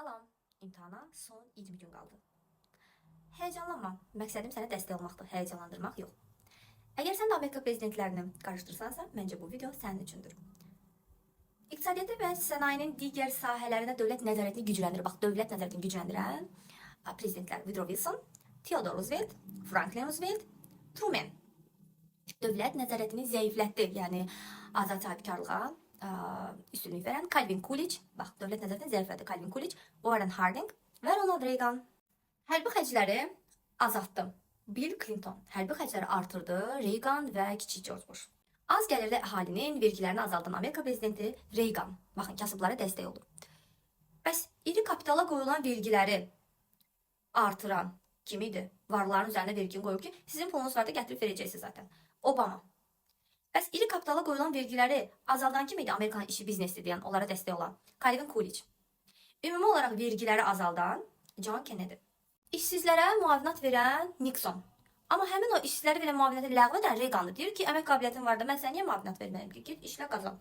Salam. İmtahana son 20 gün qaldı. Həyəcanlanma. Məqsədim sənə dəstək olmaqdır, həyəcanlandırmaq yox. Əgər sən də Amerika prezidentlərini qarışdırsansa, məncə bu video sənin üçündür. İqtisadiyyatı və sənayenin digər sahələrinə dövlət nəzarətini gücləndirir. Bax, dövlət nəzarətini gücləndirən prezidentlər Woodrow Wilson, Theodore Roosevelt, Franklin Roosevelt, Truman. Dövlət nəzarətini zəiflətdi. Yəni azad sahibkarlığa üstünlük verən Calvin Coolidge, bax, dövlət nəzarətini zəiflətdi Calvin Coolidge, Warren Harding və Ronald Reagan. Hərbi xərcləri azaltdı. Bill Clinton hərbi xərcləri artırdı, Reagan və kiçik George Bush. Az gəlirli əhalinin vergilərini azaldan Amerika prezidenti Reagan. Baxın, kasıblara dəstək oldu. Bəs iri kapitala qoyulan vergiləri artıran kim idi? Varların üzərinə vergini qoyur ki, sizin pulunuz var da gətirib verəcəksiniz zaten. Obama. Bəs iri kapitala qoyulan vergiləri azaldan kim idi? Amerikanın işi biznesdir deyən, onlara dəstək olan Calvin Coolidge. Ümumi olaraq vergiləri azaldan John Kennedy. İşsizlərə müavinət verən Nixon. Amma həmin o işsizlərə verən müavinəti ləğv edən Reagandır. Deyir ki, əmək qabiliyyətin var da, mən sənə niyə müavinət verməliyəm ki? Get işlə, qazan.